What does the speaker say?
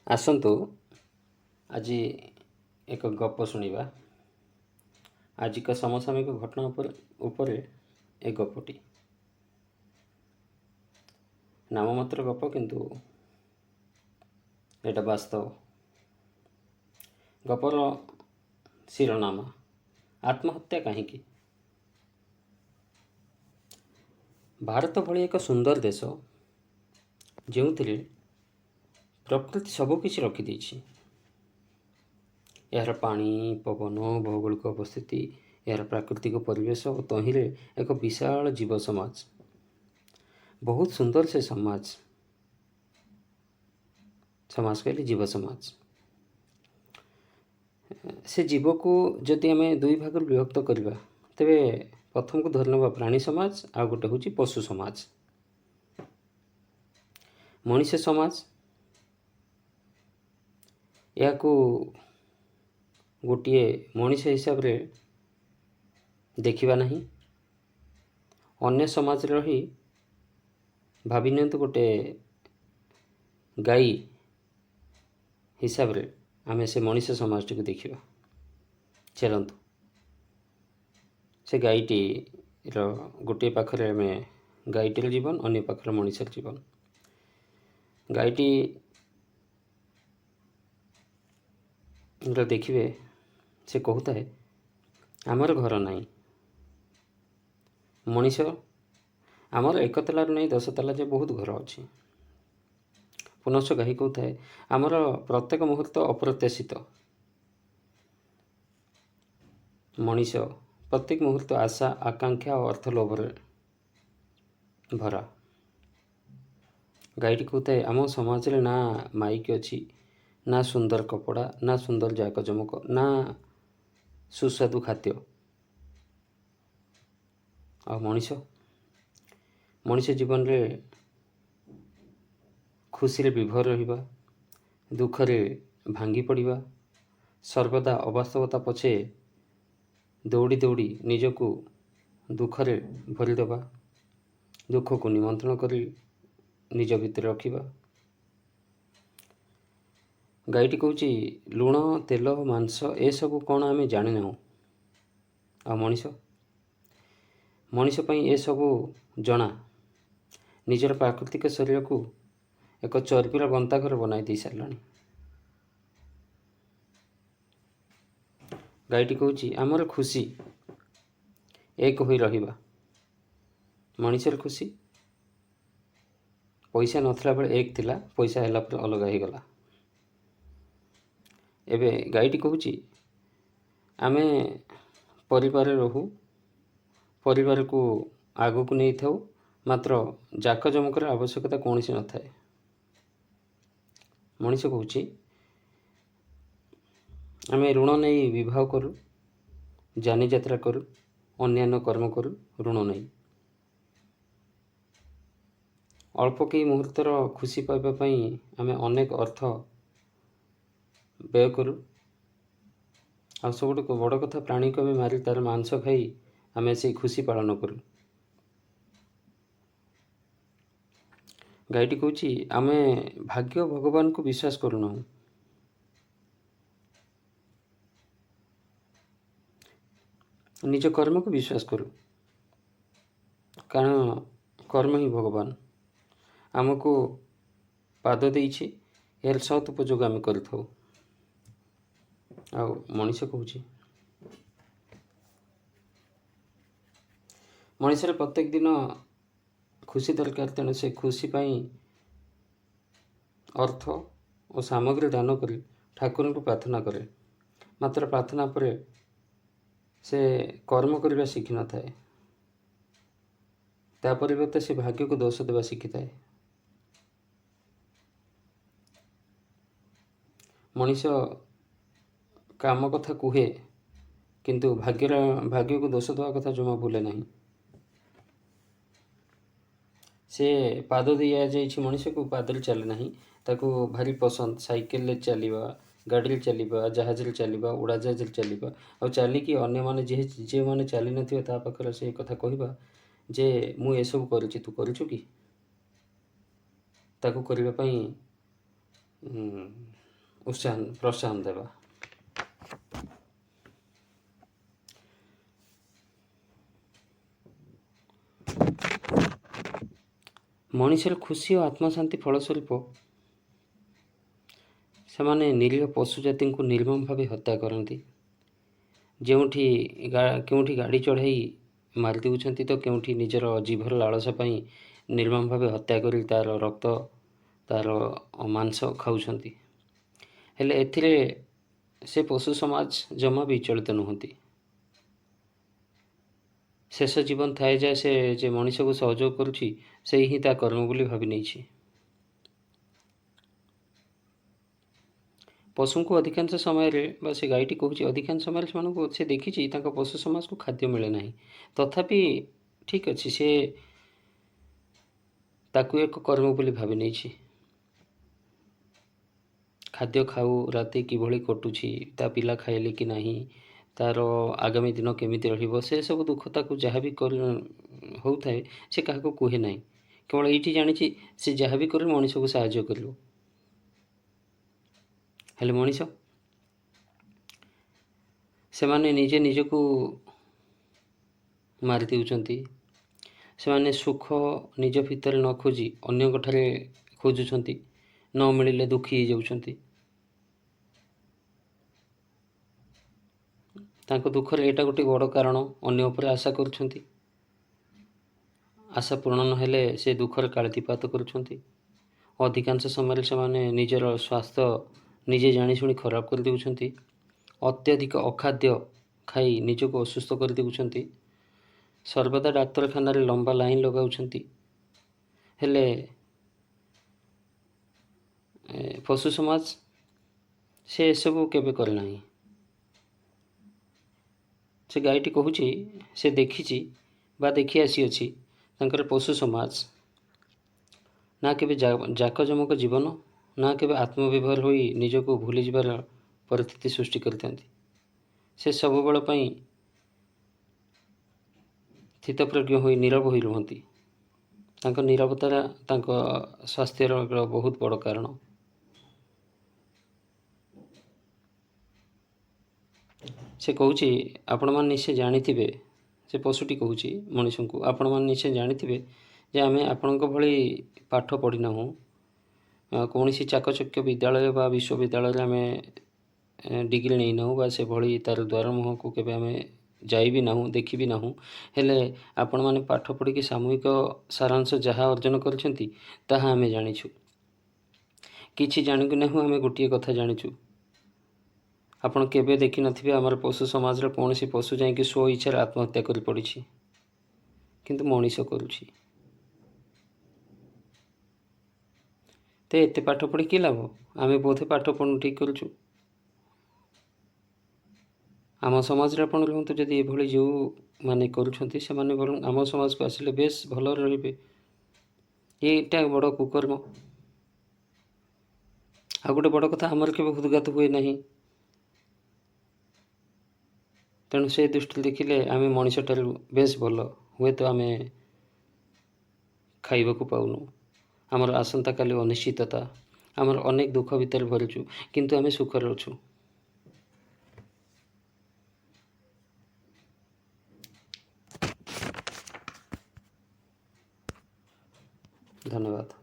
ଆସନ୍ତୁ ଆଜି ଏକ ଗପ ଶୁଣିବା। ଆଜିକା ସମସାମୟିକ ଘଟଣା ଉପରେ ଏ ଗପଟି ନାମମାତ୍ର ଗପ, କିନ୍ତୁ ଏଇଟା ବାସ୍ତବ। ଗପର ଶିରୋନାମା ଆତ୍ମହତ୍ୟା କାହିଁକି? ଭାରତ ଭଳି ଏକ ସୁନ୍ଦର ଦେଶ, ଯେଉଁଥିରେ ପ୍ରକୃତି ସବୁକିଛି ରଖିଦେଇଛି। ଏହାର ପାଣି, ପବନ, ଭୌଗୋଳିକ ଅବସ୍ଥିତି, ଏହାର ପ୍ରାକୃତିକ ପରିବେଶ ଓ ତହିଁରେ ଏକ ବିଶାଳ ଜୀବ ସମାଜ। ବହୁତ ସୁନ୍ଦର ସେ ସମାଜ। ସମାଜ କହିଲେ ଜୀବ ସମାଜ। ସେ ଜୀବକୁ ଯଦି ଆମେ ଦୁଇ ଭାଗରେ ବିଭକ୍ତ କରିବା, ତେବେ ପ୍ରଥମକୁ ଧରିନେବା ପ୍ରାଣୀ ସମାଜ, ଆଉ ଗୋଟେ ହେଉଛି ପଶୁ ସମାଜ। ମଣିଷ ସମାଜ ଏହାକୁ ଗୋଟିଏ ମଣିଷ ହିସାବରେ ଦେଖିବା ନାହିଁ। ଅନ୍ୟ ସମାଜରେ ରହି ଭାବି ନିଅନ୍ତୁ ଗୋଟେ ଗାଈ ହିସାବରେ ଆମେ ସେ ମଣିଷ ସମାଜଟିକୁ ଦେଖିବା। ଚାଲନ୍ତୁ ସେ ଗାଈଟିର ଗୋଟିଏ ପାଖରେ ଆମେ ଗାଈଟିର ଜୀବନ, ଅନ୍ୟ ପାଖରେ ମଣିଷର ଜୀବନ। ଗାଈଟି ଦେଖିବେ ସେ କହୁଥାଏ, ଆମର ଘର ନାହିଁ। ମଣିଷ ଆମର ଏକ ତାଲାରୁ ନେଇ 10 ତାଲା ଯାଏ ବହୁତ ଘର ଅଛି। ପୁନଶ୍ଚ ଗାଈ କହୁଥାଏ, ଆମର ପ୍ରତ୍ୟେକ ମୁହୂର୍ତ୍ତ ଅପ୍ରତ୍ୟାଶିତ। ମଣିଷ ପ୍ରତ୍ୟେକ ମୁହୂର୍ତ୍ତ ଆଶା, ଆକାଂକ୍ଷା ଓ ଅର୍ଥ ଲୋଭରେ ଭରା। ଗାଈଟି କହୁଥାଏ, ଆମ ସମାଜରେ ନା ମାଇକ୍ ଅଛି, ନା ସୁନ୍ଦର କପଡ଼ା, ନା ସୁନ୍ଦର ଜାକଜମକ, ନା ସୁସ୍ୱାଦୁ ଖାଦ୍ୟ। ଆଉ ମଣିଷ ଜୀବନରେ ଖୁସିରେ ବିଭୋର ରହିବା, ଦୁଃଖରେ ଭାଙ୍ଗି ପଡ଼ିବା, ସର୍ବଦା ଅବାସ୍ତବତା ପଛେ ଦୌଡ଼ି ଦୌଡ଼ି ନିଜକୁ ଦୁଃଖରେ ଭରିଦେବା, ଦୁଃଖକୁ ନିମନ୍ତ୍ରଣ କରି ନିଜ ଭିତରେ ରଖିବା। ଗାଈଟି କହୁଛି, ଲୁଣ, ତେଲ, ମାଂସ ଏସବୁ କ'ଣ ଆମେ ଜାଣିନାହୁଁ। ଆଉ ମଣିଷ ପାଇଁ ଏସବୁ ଜଣା। ନିଜର ପ୍ରାକୃତିକ ଶରୀରକୁ ଏକ ଚର୍ବିର ଗନ୍ତାଘର ବନାଇ ଦେଇ ସାରିଲାଣି। ଗାଈଟି କହୁଛି, ଆମର ଖୁସି ଏକ ହୋଇ ରହିବା। ମଣିଷର ଖୁସି ପଇସା ନଥିଲା ବେଳେ ଏକ ଥିଲା, ପଇସା ହେଲା ପରେ ଅଲଗା ହେଇଗଲା। ଏବେ ଗାଈଟି କହୁଛି, ଆମେ ପରିବାରରେ ରହୁ, ପରିବାରକୁ ଆଗକୁ ନେଇଥାଉ, ମାତ୍ର ଜାକଜମକର ଆବଶ୍ୟକତା କୌଣସି ନଥାଏ। ମଣିଷ କହୁଛି, ଆମେ ଋଣ ନେଇ ବିବାହ କରୁ, ଯାନିଯାତ୍ରା କରୁ, ଅନ୍ୟାନ୍ୟ କର୍ମ କରୁ ଋଣ ନେଇ। ଅଳ୍ପ କେଇ ମୁହୂର୍ତ୍ତର ଖୁସି ପାଇବା ପାଇଁ ଆମେ ଅନେକ ଅର୍ଥ ବ୍ୟୟ କରୁ। ଆଉ ସବୁଠୁ ବଡ଼ କଥା, ପ୍ରାଣୀକୁ ଆମେ ମାରି ତାର ମାଂସ ଖାଇ ଆମେ ସେଇ ଖୁସି ପାଳନ କରୁ। ଗାଈଟି କହୁଛି, ଆମେ ଭାଗ୍ୟ ଭଗବାନଙ୍କୁ ବିଶ୍ୱାସ କରୁନାହୁଁ। ନିଜ କର୍ମକୁ ବିଶ୍ୱାସ କରୁ, କାରଣ କର୍ମ ହିଁ ଭଗବାନ। ଆମକୁ ପାଦ ଦେଇଛି, ଏହାର ସତ୍ ଉପଯୋଗ ଆମେ କରିଥାଉ। ଆଉ ମଣିଷ କହୁଛି, ମଣିଷର ପ୍ରତ୍ୟେକ ଦିନ ଖୁସି ଦରକାର, ତେଣୁ ସେ ଖୁସି ପାଇଁ ଅର୍ଥ ଓ ସାମଗ୍ରୀ ଦାନ କରି ଠାକୁରଙ୍କୁ ପ୍ରାର୍ଥନା କରେ। ମାତ୍ର ପ୍ରାର୍ଥନା ପରେ ସେ କର୍ମ କରିବା ଶିଖିନଥାଏ। ତା ପରିବର୍ତ୍ତେ ସେ ଭାଗ୍ୟକୁ ଦୋଷ ଦେବା ଶିଖିଥାଏ। ମଣିଷ କାମ କଥା କୁହେ, କିନ୍ତୁ ଭାଗ୍ୟକୁ ଦୋଷ ଦେବା କଥା ଜମା ଭୁଲେ ନାହିଁ। ସେ ପାଦ ଦିଆଯାଇଛି ମଣିଷକୁ, ପାଦରେ ଚାଲେ ନାହିଁ। ତାକୁ ଭାରି ପସନ୍ଦ ସାଇକେଲରେ ଚାଲିବା, ଗାଡ଼ିରେ ଚାଲିବା, ଜାହାଜରେ ଚାଲିବା, ଉଡ଼ାଜାହାଜରେ ଚାଲିବା। ଆଉ ଚାଲିକି ଅନ୍ୟମାନେ ଯେଉଁମାନେ ଚାଲିନଥିବେ ତା ପାଖରେ ସେ କଥା କହିବା ଯେ ମୁଁ ଏସବୁ କରୁଛି, ତୁ କରୁଛୁ କି? ତାକୁ କରିବା ପାଇଁ ଉତ୍ସାହ ପ୍ରୋତ୍ସାହନ ଦେବା। ମଣିଷର ଖୁସି ଓ ଆତ୍ମଶାନ୍ତି ଫଳସ୍ୱରୂପ ସେମାନେ ନିରୀହ ପଶୁ ଜାତିଙ୍କୁ ନିର୍ମମ ଭାବେ ହତ୍ୟା କରନ୍ତି। ଯେଉଁଠି କେଉଁଠି ଗାଡ଼ି ଚଢ଼ାଇ ମାରି ଦେଉଛନ୍ତି ତ କେଉଁଠି ନିଜର ଜିଭର ଲାଳସା ପାଇଁ ନିର୍ମମ ଭାବେ ହତ୍ୟା କରି ତା'ର ରକ୍ତ, ତା'ର ମାଂସ ଖାଉଛନ୍ତି। ହେଲେ ଏଥିରେ ସେ ପଶୁ ସମାଜ ଜମା ବିଚଳିତ ନୁହନ୍ତି। ଶେଷ ଜୀବନ ଥାଏ ଯାଏ ସେ ଯେ ମଣିଷକୁ ସହଯୋଗ କରୁଛି, ସେଇ ହିଁ ତା କର୍ମ ବୋଲି ଭାବି ନେଇଛି। ପଶୁଙ୍କୁ ଅଧିକାଂଶ ସମୟରେ, ବା ସେ ଗାଈଟି କହୁଛି, ଅଧିକାଂଶ ସମୟରେ ସେମାନଙ୍କୁ ସେ ଦେଖିଛି, ତାଙ୍କ ପଶୁ ସମାଜକୁ ଖାଦ୍ୟ ମିଳେ ନାହିଁ। ତଥାପି ଠିକ୍ ଅଛି, ସେ ତାକୁ ଏକ କର୍ମ ବୋଲି ଭାବି ନେଇଛି। ଖାଦ୍ୟ ଖାଉ, ରାତି କିଭଳି କଟୁଛି, ତା ପିଲା ଖାଇଲେ କି ନାହିଁ, ତା'ର ଆଗାମୀ ଦିନ କେମିତି ରହିବ, ସେ ସବୁ ଦୁଃଖ ତାକୁ ଯାହା ବି ହେଉଥାଏ ସେ କାହାକୁ କୁହେ ନାହିଁ। କେବଳ ଏଇଠି ଜାଣିଛି, ସେ ଯାହା ବି କରୁ ମଣିଷକୁ ସାହାଯ୍ୟ କରିବ। ହେଲେ ମଣିଷ, ସେମାନେ ନିଜେ ନିଜକୁ ମାରି ଦେଉଛନ୍ତି। ସେମାନେ ସୁଖ ନିଜ ଭିତରେ ନ ଖୋଜି ଅନ୍ୟଙ୍କଠାରେ ଖୋଜୁଛନ୍ତି, ନ ମିଳିଲେ ଦୁଃଖୀ ହେଇଯାଉଛନ୍ତି। ତାଙ୍କ ଦୁଃଖରେ ଏଇଟା ଗୋଟେ ବଡ଼ କାରଣ। ଅନ୍ୟ ଉପରେ ଆଶା କରୁଛନ୍ତି, ଆଶା ପୂରଣ ନହେଲେ ସେ ଦୁଃଖରେ କାଳାତିପାତ କରୁଛନ୍ତି। ଅଧିକାଂଶ ସମୟରେ ସେମାନେ ନିଜର ସ୍ୱାସ୍ଥ୍ୟ ନିଜେ ଜାଣିଶୁଣି ଖରାପ କରିଦେଉଛନ୍ତି। ଅତ୍ୟଧିକ ଅଖାଦ୍ୟ ଖାଇ ନିଜକୁ ଅସୁସ୍ଥ କରିଦେଉଛନ୍ତି। ସର୍ବଦା ଡାକ୍ତରଖାନାରେ ଲମ୍ବା ଲାଇନ୍ ଲଗାଉଛନ୍ତି। ହେଲେ ପଶୁ ସମାଜ ସେ ଏସବୁ କେବେ କରେ ନାହିଁ। ସେ ଗାଈଟି କହୁଛି, ସେ ଦେଖିଛି ବା ଦେଖି ଆସିଅଛି, ତାଙ୍କର ପଶୁ ସମାଜ ନା କେବେ ଜାକଜମକ ଜୀବନ, ନା କେବେ ଆତ୍ମବିଭୋର ହୋଇ ନିଜକୁ ଭୁଲିଯିବାର ପରିସ୍ଥିତି ସୃଷ୍ଟି କରିଥାନ୍ତି। ସେ ସବୁବେଳ ପାଇଁ ସ୍ଥିତପ୍ରଜ୍ଞ ହୋଇ ନୀରବ ହୋଇ ରୁହନ୍ତି। ତାଙ୍କ ନୀରବତାର ତାଙ୍କ ସ୍ୱାସ୍ଥ୍ୟର ଏକ ବହୁତ ବଡ଼ କାରଣ। ସେ କହୁଛି, ଆପଣମାନେ ନିଶ୍ଚୟ ଜାଣିଥିବେ, ସେ ପଶୁଟି କହୁଛି ମଣିଷଙ୍କୁ, ଆପଣମାନେ ନିଶ୍ଚୟ ଜାଣିଥିବେ ଯେ ଆମେ ଆପଣଙ୍କ ଭଳି ପାଠ ପଢ଼ିନାହୁଁ, କୌଣସି ଚାକଚକ୍ୟ ବିଦ୍ୟାଳୟ ବା ବିଶ୍ୱବିଦ୍ୟାଳୟରେ ଆମେ ଡିଗ୍ରୀ ନେଇନାହୁଁ ବା ସେଭଳି ତା'ର ଦ୍ୱାର ମୁହଁକୁ କେବେ ଆମେ ଯାଇ ବି ନାହୁଁ, ଦେଖି ବି ନାହୁଁ। ହେଲେ ଆପଣମାନେ ପାଠ ପଢ଼ିକି ସାମୂହିକ ସାରାଂଶ ଯାହା ଅର୍ଜନ କରିଛନ୍ତି ତାହା ଆମେ ଜାଣିଛୁ। କିଛି ଜାଣୁ କି ନାହୁଁ, ଆମେ ଗୋଟିଏ କଥା ଜାଣିଛୁ, ଆପଣ କେବେ ଦେଖିନଥିବେ ଆମର ପଶୁ ସମାଜର କୌଣସି ପଶୁ ଯାଇକି ସ୍ୱ ଇଚ୍ଛାରେ ଆତ୍ମହତ୍ୟା କରି ପଡ଼ିଛି, କିନ୍ତୁ ମଣିଷ କରୁଛି। ତ ଏତେ ପାଠ ପଢ଼ି କି ଲାଭ? ଆମେ ବୋଧେ ପାଠ ପଢ଼ୁ ଠିକ୍ କରୁଛୁ। ଆମ ସମାଜରେ ଆପଣ ରୁହନ୍ତୁ, ଯଦି ଏଭଳି ଯେଉଁମାନେ କରୁଛନ୍ତି ସେମାନେ ବରଂ ଆମ ସମାଜକୁ ଆସିଲେ ବେଶ ଭଲରେ ରହିବେ। ଏଇଟା ବଡ଼ କୁକର୍ମ। ଆଉ ଗୋଟେ ବଡ଼ କଥା, ଆମର କେବେ ହୃଦଘାତ ହୁଏ ନାହିଁ। ତେଣୁ ସେ ଦୃଷ୍ଟିରେ ଦେଖିଲେ ଆମେ ମଣିଷଠାରୁ ବେଶ ଭଲ। ହୁଏତ ଆମେ ଖାଇବାକୁ ପାଉନୁ, ଆମର ଆସନ୍ତାକାଲି ଅନିଶ୍ଚିତତା, ଆମର ଅନେକ ଦୁଃଖ ଭିତରେ ଭରିଛୁ, କିନ୍ତୁ ଆମେ ସୁଖରେ ଅଛୁ। ଧନ୍ୟବାଦ।